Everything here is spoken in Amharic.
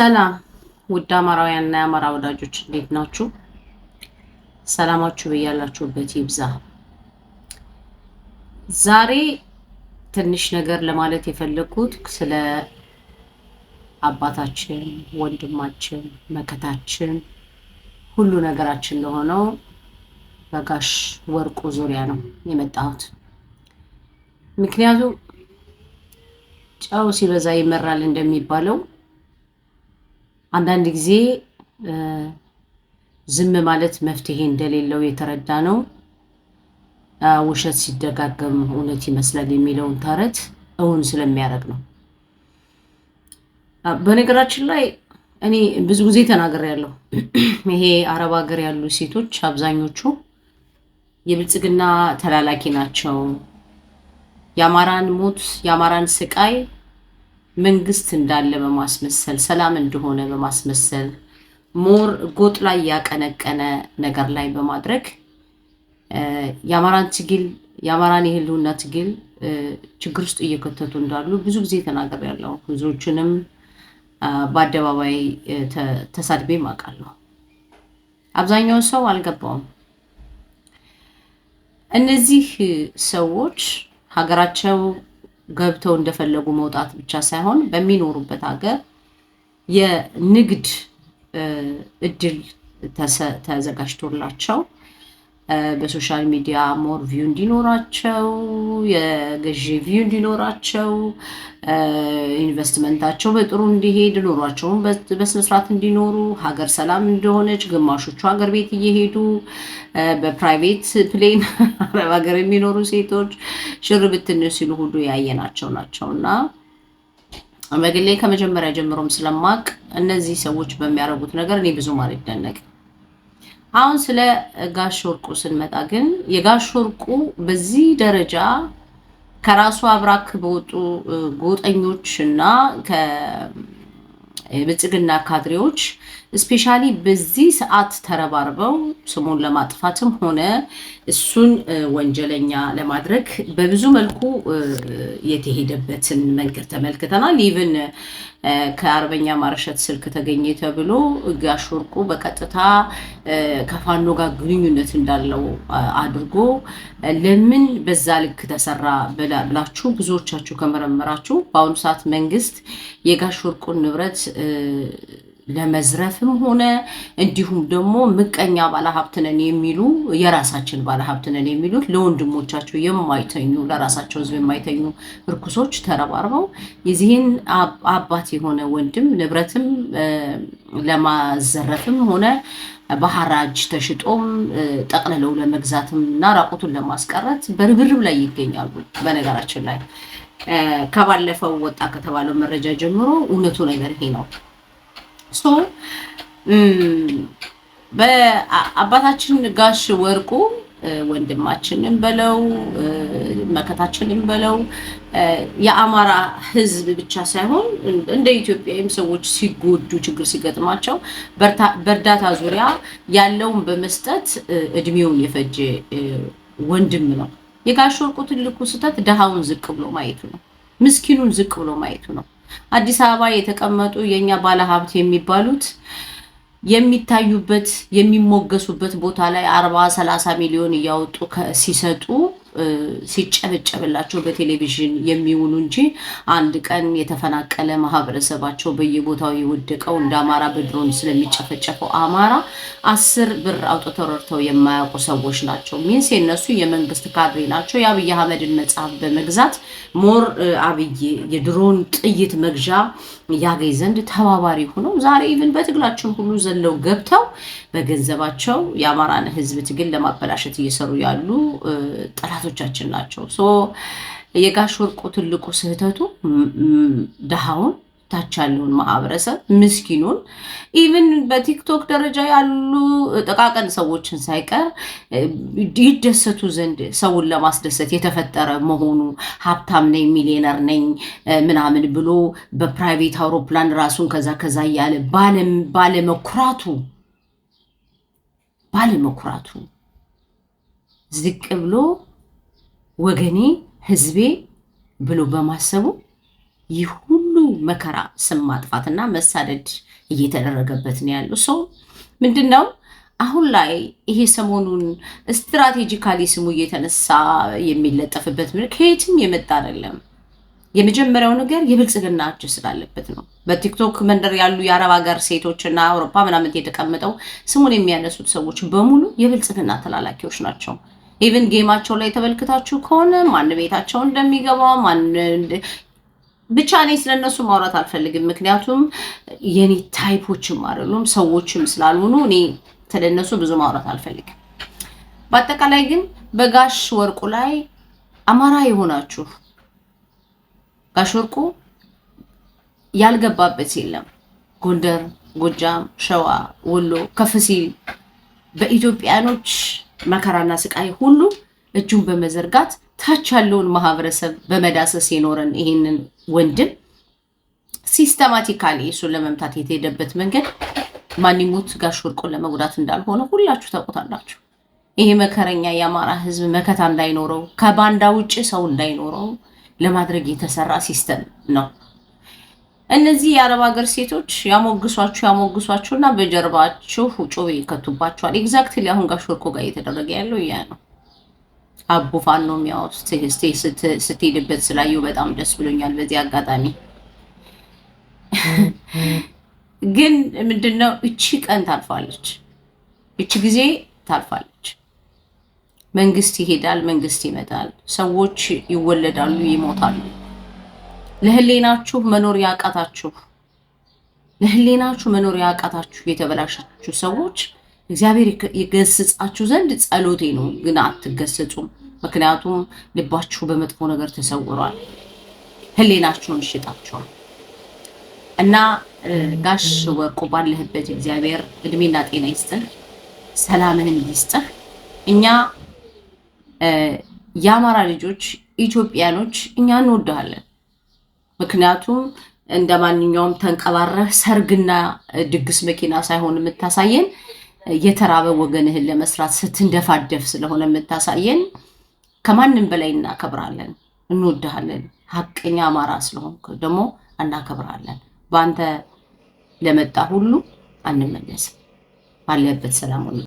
ሰላም ውድ አማራውያን እና የአማራ ወዳጆች፣ እንዴት ናችሁ? ሰላማችሁ በያላችሁበት ይብዛ። ዛሬ ትንሽ ነገር ለማለት የፈለግኩት ስለ አባታችን፣ ወንድማችን፣ መከታችን፣ ሁሉ ነገራችን ለሆነው በጋሽ ወርቁ ዙሪያ ነው የመጣሁት። ምክንያቱም ጨው ሲበዛ ይመራል እንደሚባለው አንዳንድ ጊዜ ዝም ማለት መፍትሄ እንደሌለው የተረዳ ነው። ውሸት ሲደጋገም እውነት ይመስላል የሚለውን ተረት እውን ስለሚያደርግ ነው። በነገራችን ላይ እኔ ብዙ ጊዜ ተናግሬያለሁ። ይሄ አረብ ሀገር ያሉ ሴቶች አብዛኞቹ የብልጽግና ተላላኪ ናቸው። የአማራን ሞት፣ የአማራን ስቃይ መንግስት እንዳለ በማስመሰል፣ ሰላም እንደሆነ በማስመሰል፣ more ጎጥ ላይ ያቀነቀነ ነገር ላይ በማድረግ የአማራን ትግል፣ የአማራን የህልውና ትግል ችግር ውስጥ እየከተቱ እንዳሉ ብዙ ጊዜ ተናግሬያለሁ። ብዙዎችንም በአደባባይ ተሳድቤም አውቃለሁ። አብዛኛውን ሰው አልገባውም። እነዚህ ሰዎች ሀገራቸው ገብተው እንደፈለጉ መውጣት ብቻ ሳይሆን በሚኖሩበት ሀገር የንግድ እድል ተዘጋጅቶላቸው በ social media more view እንዲኖራቸው፣ የገዢ view እንዲኖራቸው፣ ኢንቨስትመንታቸው በጥሩ እንዲሄድ፣ ኑሯቸውን በስነስርዓት እንዲኖሩ፣ ሀገር ሰላም እንደሆነች ግማሾቹ ሀገር ቤት እየሄዱ በ private plane አረብ ሀገር የሚኖሩ ሴቶች ሽር ብትን ሲሉ ሁሉ ያየናቸው ናቸው። እና በግሌ ከመጀመሪያ ጀምሮም ስለማቅ እነዚህ ሰዎች በሚያደርጉት ነገር እኔ ብዙም አልደነቅም። አሁን ስለ ጋሽ ወርቁ ስንመጣ ግን የጋሽ ወርቁ በዚህ ደረጃ ከራሱ አብራክ በወጡ ጎጠኞች እና የብልጽግና ካድሬዎች especially በዚህ ሰዓት ተረባርበው ስሙን ለማጥፋትም ሆነ እሱን ወንጀለኛ ለማድረግ በብዙ መልኩ የተሄደበትን መንገድ ተመልክተናል። Even ከአርበኛ ማረሸት ስልክ ተገኘ ተብሎ ጋሽ ወርቁ በቀጥታ ከፋኖ ጋር ግንኙነት እንዳለው አድርጎ ለምን በዛ ልክ ተሰራ ብላችሁ ብዙዎቻችሁ ከመረመራችሁ፣ በአሁኑ ሰዓት መንግስት የጋሽ ወርቁን ንብረት ለመዝረፍም ሆነ እንዲሁም ደግሞ ምቀኛ ባለሀብት ነን የሚሉ፣ የራሳችን ባለሀብት ነን የሚሉት፣ ለወንድሞቻቸው የማይተኙ፣ ለራሳቸው ሕዝብ የማይተኙ እርኩሶች ተረባርበው የዚህን አባት የሆነ ወንድም ንብረትም ለማዘረፍም ሆነ በሐራጅ ተሽጦም ጠቅልለው ለመግዛትም እና ራቁቱን ለማስቀረት በርብርብ ላይ ይገኛሉ። በነገራችን ላይ ከባለፈው ወጣ ከተባለው መረጃ ጀምሮ እውነቱ ነገር ይሄ ነው። So በአባታችን ጋሽ ወርቁ፣ ወንድማችንን በለው፣ መከታችንን በለው፣ የአማራ ህዝብ ብቻ ሳይሆን እንደ ኢትዮጵያዊም ሰዎች ሲጎዱ፣ ችግር ሲገጥማቸው በእርዳታ ዙሪያ ያለውን በመስጠት እድሜውን የፈጀ ወንድም ነው። የጋሽ ወርቁ ትልቁ ስህተት ድሃውን ዝቅ ብሎ ማየቱ ነው። ምስኪኑን ዝቅ ብሎ ማየቱ ነው። አዲስ አበባ የተቀመጡ የኛ ባለሀብት የሚባሉት የሚታዩበት፣ የሚሞገሱበት ቦታ ላይ 40፣ 30 ሚሊዮን እያወጡ ሲሰጡ ሲጨበጨብላቸው በቴሌቪዥን የሚውሉ እንጂ አንድ ቀን የተፈናቀለ ማህበረሰባቸው፣ በየቦታው የወደቀው፣ እንደ አማራ በድሮን ስለሚጨፈጨፈው አማራ 10 ብር አውጥተው ረድተው የማያውቁ ሰዎች ናቸው። Means የነሱ የመንግስት ካድሬ ናቸው። የአብይ አህመድን መጽሐፍ በመግዛት more አብይ የድሮን ጥይት መግዣ ያገኝ ዘንድ ተባባሪ ሆነው ዛሬ even በትግላችን ሁሉ ዘለው ገብተው በገንዘባቸው የአማራን ህዝብ ትግል ለማበላሸት እየሰሩ ያሉ ጠላቶቻችን ናቸው። So የጋሽ ወርቁ ትልቁ ስህተቱ ድሃውን፣ ታች ያለውን ማህበረሰብ፣ ምስኪኑን፣ even በቲክቶክ ደረጃ ያሉ ጥቃቅን ሰዎችን ሳይቀር ይደሰቱ ዘንድ ሰውን ለማስደሰት የተፈጠረ መሆኑ፣ ሀብታም ነኝ፣ ሚሊዮነር ነኝ ምናምን ብሎ በ private አውሮፕላን ራሱን ከዛ ከዛ እያለ ባለመኩራቱ፣ ዝቅ ብሎ ወገኔ ህዝቤ ብሎ በማሰቡ ይህ ሁሉ መከራ ስም ማጥፋትና መሳደድ እየተደረገበት ነው ያለው። ሰው ምንድን ነው አሁን ላይ ይሄ ሰሞኑን strategically ስሙ እየተነሳ የሚለጠፍበት ምን ከየትም የመጣ አይደለም። የመጀመሪያው ነገር የብልጽግና እጅ ስላለበት ነው። በቲክቶክ መንደር ያሉ የአረብ ሀገር ሴቶች እና አውሮፓ ምናምን የተቀመጠው ስሙን የሚያነሱት ሰዎች በሙሉ የብልጽግና ተላላኪዎች ናቸው። Even game ኣቸው ላይ ተመልክታችሁ ከሆነ ማን ቤታቸው እንደሚገባ ማን ብቻ እኔ ስለነሱ ማውራት አልፈልግም። ምክንያቱም የኔ type ኦችም አይደሉም፣ ሰዎችም ስላልሆኑ እኔ ስለነሱ ብዙ ማውራት አልፈልግም። በአጠቃላይ ግን በጋሽ ወርቁ ላይ አማራ የሆናችሁ፣ ጋሽ ወርቁ ያልገባበት የለም። ጎንደር፣ ጎጃም፣ ሸዋ፣ ወሎ ከፍ ሲል በኢትዮጵያኖች መከራና ስቃይ ሁሉ እጁን በመዘርጋት ታች ያለውን ማህበረሰብ በመዳሰስ የኖረን ይሄንን ወንድም systematically እሱን ለመምታት የተሄደበት መንገድ ማን ይሙት ጋሽ ወርቁን ለመጉዳት እንዳልሆነ ሁላችሁ ታውቁታላችሁ። ይሄ መከረኛ የአማራ ህዝብ መከታ እንዳይኖረው፣ ከባንዳ ውጭ ሰው እንዳይኖረው ለማድረግ የተሰራ system ነው። እነዚህ የአረብ ሀገር ሴቶች ያሞግሷችሁ ያሞግሷችሁ እና በጀርባችሁ ጩቤ ይከቱባችኋል። Exactly አሁን ጋሽ ወርቁ ጋር እየተደረገ ያለው ያ ነው። አቡ ፋኖ ያው ስትሄድበት ስላየው በጣም ደስ ብሎኛል። በዚህ አጋጣሚ ግን ምንድነው፣ እቺ ቀን ታልፋለች፣ እቺ ጊዜ ታልፋለች። መንግስት ይሄዳል፣ መንግስት ይመጣል። ሰዎች ይወለዳሉ፣ ይሞታሉ። ለህሊናችሁ መኖር ያቃታችሁ፣ ለህሊናችሁ መኖር ያቃታችሁ የተበላሻችሁ ሰዎች እግዚአብሔር ይገስጻችሁ ዘንድ ጸሎቴ ነው። ግን አትገሰጹም። ምክንያቱም ልባችሁ በመጥፎ ነገር ተሰውሯል። ህሊናችሁን ሽጣችኋል። እና ጋሽ ወርቁ ባለህበት እግዚአብሔር እድሜና ጤና ይስጥህ፣ ሰላምህን ይስጥህ። እኛ የአማራ ልጆች ኢትዮጵያኖች እኛ እንወድሃለን። ምክንያቱም እንደ ማንኛውም ተንቀባረህ ሰርግና ድግስ መኪና ሳይሆን የምታሳየን፣ የተራበ ወገንህን ለመስራት ስትንደፋደፍ ስለሆነ የምታሳየን ከማንም በላይ እናከብራለን፣ እንወድሃለን። ሀቀኛ አማራ ስለሆንክ ደግሞ እናከብራለን። በአንተ ለመጣ ሁሉ አንመለስም። ባለበት ሰላም ሁኑ።